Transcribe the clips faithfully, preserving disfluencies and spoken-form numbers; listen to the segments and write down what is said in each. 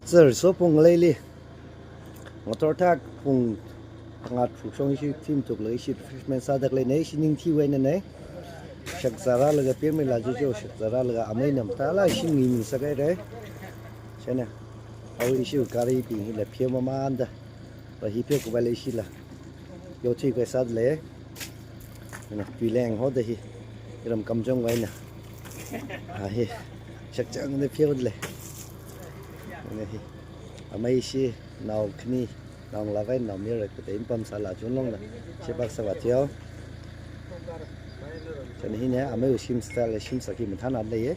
Sir, so pung leili. Ngathor thak pung tharāda shong ishi thim thuklaga ishi refreshment sāda khaleina, ishi ningthi wui einana. Shakzā rālaga pemila jojo, shakzā rālaga amei namtala ishi mi mi sākahaira. Chieina, awui ishi garibing hila pheo mamanda. Ba hi pheo khavai leishila. Yothui khavai sāda lei. Ina, tui leng hoda hi. Iram kamjong wui eina. A hi. Shakchangda pheoda lei. Ina hi. Amei ishi nao khani, naongalāva̱ naomayara katei pamsāla chunlongna. Shipak sāva theo. Chieina hina, ameiwui shim style, shim sāki mathānada leiya.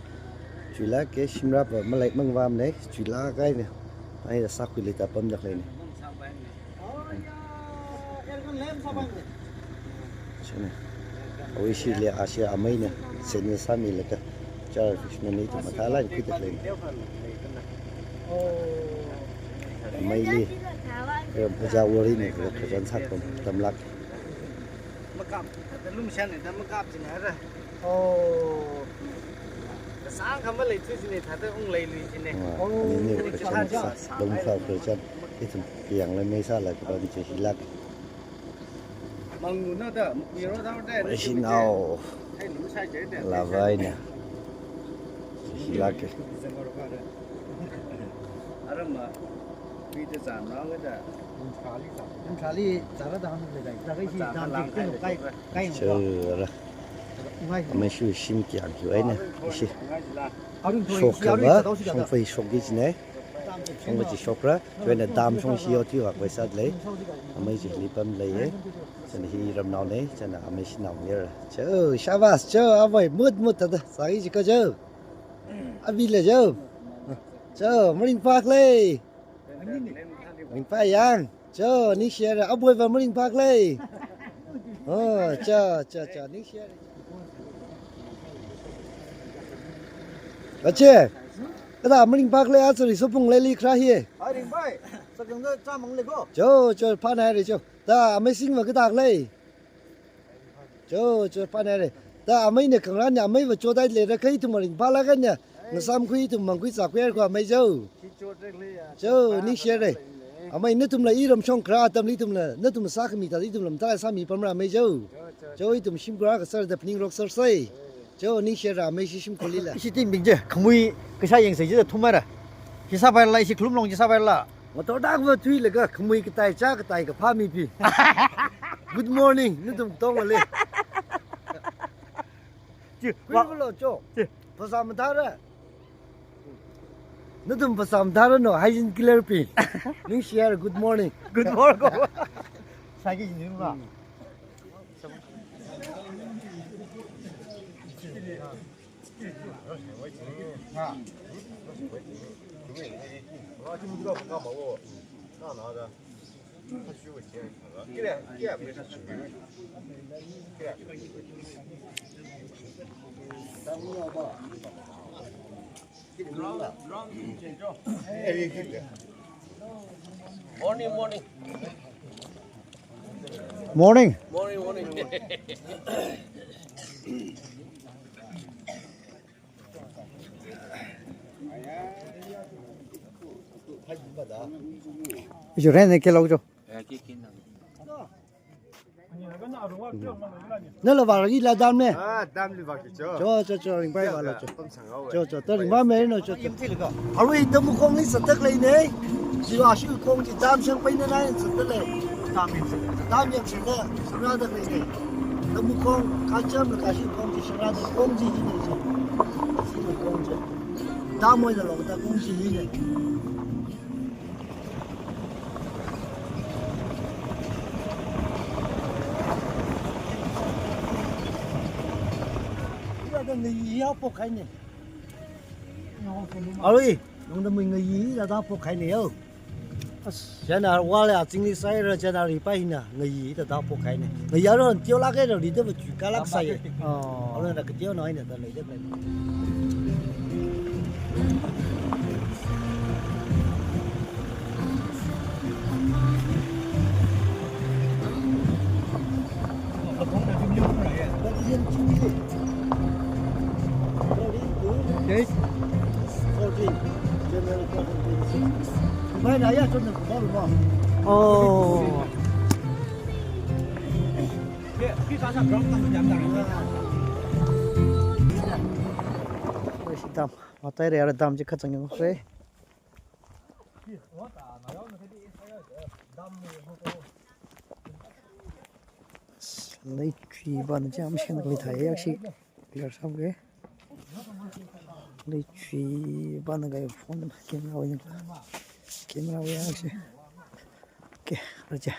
Chuilāka, shimrapa malai mangvamna, chuilāka eina. Ai, sākhuili ta pamda khaleina. Chieina. Awui ishili ashi ameina, sāni sāmilaga, chara refreshment ithum mathālāk khuida khaleina. Ameili, ram phaja warina, khararchan sākam tamlāk. Makap, thāda lumshan ni, thāda makap china ra. Oh. Kasāng kha maleithu china, thāda ung leilui china. Ah, oh, ani ni khararchan sā, lumkha khararchan. Ithum kayāng lei mei sālaga kapam chi hilāk. Manglu na da, mukui ro da de. Ishi nao. Hai lumsha je de. Lāva̱ eina. Hilāka. Aram ma, kui te zan rao da. Thali zara da hang le dai. Zara ishi dam chi kai, kai. Chara. Ngai. Amei shu shim kayāng hi wui eina. Ishi. Arun thoi, shok arun va, sa tau si shong da. Fei shokki china. Shong va chi shokra. Chieina dam shong ishi yothui khavai sāda lei. Amei chili pamda leiya. Chieina hi ramnaona, chieina amei ishi naomayara. Cho, shabash, cho, avai, mut, mut, thāda. Sāki chiko cho. Avila cho. Cho, maringphā khalei. Ringphā yang. Cho, ningshira, aboiva maringphā khalei. Oh, cho, cho, cho, ningshira. Ache, kathā maringphā khalei, aja ri so pung leili kharā hi. Ai, ringphā. Sakang da cha mang le ko. Cho, cho, phānāhaira cho. Da, amei singva kathā khalei. Cho, cho, phānāhaira. Da, ameina khangarān ni, ameiva chodai leira, kha ithum ringphālāk eina. Ngasāmkhui ithum mangkhui zākhuihaira kho amei cho. Cho, ningshira. Amei nathumla iram shong kharā atamli ithumla, nathum sākhami thāda ithumla mathālāk sāmi pamra amei cho. Cho, ithum shimkhur kasār da phaningrok sārsai. Cho, ningshira amei ishi shimkhurlila. Ishi team bing chi, khamui kasā yangsei chi da thumara. Chi sāpaila, ishi khalumlong chi sāpaila. Ngathor thak va thuilaga khamui katai cha katai kaphā mipi. Good morning, nathum tongale. Chi, khuiva lo cho. Chi. Phasā mathāra. Nathum phasā mathāra no, hygiene clear pi. Ningshira, good morning. Good morning. Sāki ni ma. Morning, morning. Morning. Morning, morning. Ijo ren ne ke lo jo. Nala vāra kila dam ne? Ah, damli vāki cho. Cho, cho, cho, ringphāva lo cho. Pamsang haowa. Cho, cho, to ringphāmeino cho, cho. Arui Tamukhongli zatda khaleina. Chiva shi khong chi dam shangpaina nai zatda lei. Dam yang zatda. Dam yang zatda. Shangrāda khaleina. Tamukhong kacham la kashi khong chi shangrāda khong chi hina chi. Shi khong chi. Dam wui da lo da khong chi hina. Arui, nongda mui ngayi dada phokhaina yo. As, chieina wala azingli saira chieina ripaina ngayi dada phokhaina. Ngayi aron tio lāka da ri da ba chu kalak sai. Oh. Aron da ka tio no ina da lei da lei. Date? Fourteen January two thousand twenty-six. Oh. Dam, matai re ara dam chi kachang yangse. Leichui bana chi amsheng kali thai yak shi clear sāge. Leichui bana kai phone camera wui yang. Camera wui yang shi. Okay, raja.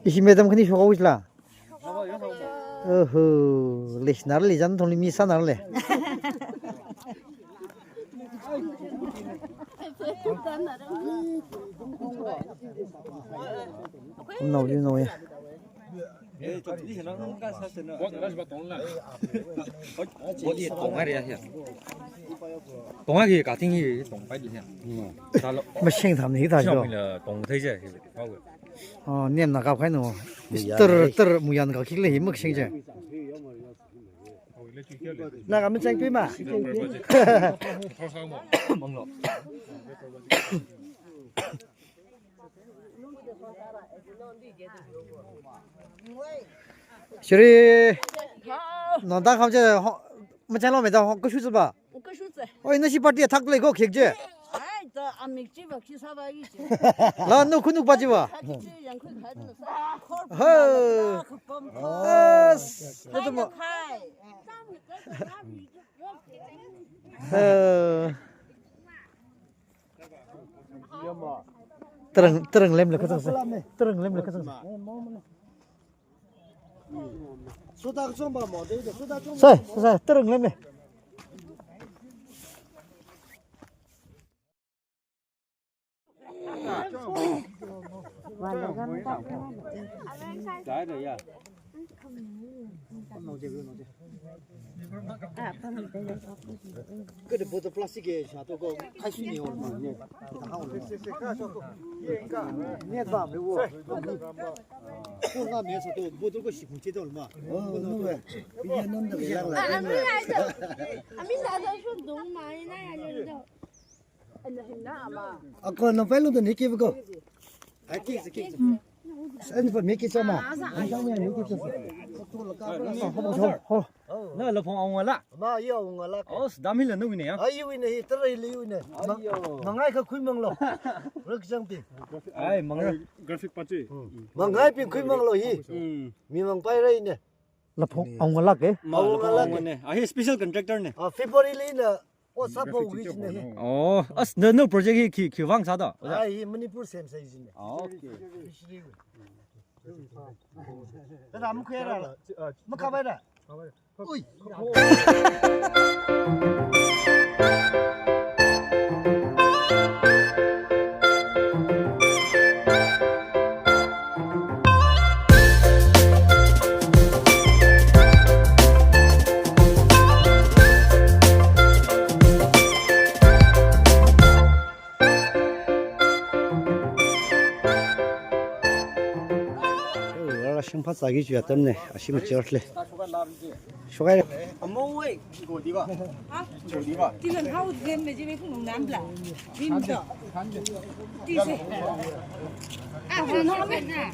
Ishi madam khani shoka wujla. Oho, le, nar le, jan thongli mi sānar le. Nao yu nao ya. Tonga ki kating hi tong pai di ya. Mashing tham ni ta jo. Tong thai je. Oh, nem na kap khai no. Mister Ter Muyan ka khik le hi mak shing je. Na ka min chang pi ma. Manglo. Shri. Nonda kham je ho, machang lo me da ho, kashu ba. Kashu tse. Oi, nashi party athak lei ko khek je. Ai, ta amik chi ba, khi sa ba yi chi. La nu khunu ba chi ba. Thak chi yang khu khai nu sa. Khor. Ho. As. Khai na khai. Ho. Terang, terang lem le kachang se. Terang lem le kachang se. Sai, sai, sai, terang lem le. Kada bottle plastic ke sha to ko khai sui ni or ma ne. Ne ba me wo. Ko nga me sa to bottle ko shi phung che to ma. Oh, no we. Iya non da yang la. Ami na ja. Ami na ja shun dong ma na ya ni do. Ako na pai lo to ni ki ko. Ai ki ki. Ani pa mi ki sama. Ani kang mi ki sama. Ho, ho, ho. Na la phong ong la. Ma yo ong la. Oh, dam hi la nu ne ya. Ai yu ne hi, tara hi li yu ne. Ma, mangai ka khui mang lo. Rak jang pi. Ai, mangai. Graphic pa chi. Mangai pi khui mang lo hi. Mi mang pai rai ne. La phong ong la ke. Ma la phong ong ne. Ai special contractor ne. Ah, February li na. O, sāpao wui jine hi. Oh, as, no, no project hi khi, khi vang sāda? Ai, hi Manipur sem sai jine. Oh, okay. Tada mukhe ra. Makabai ra. Ui. Ara shimpa sāki ju atam ne, ashim church le. Shokai. Among wei, go diva. Ha? Go diva. Tilan hao zen me jive kung nam bla. Dim do. Ti se. Ah, no me na.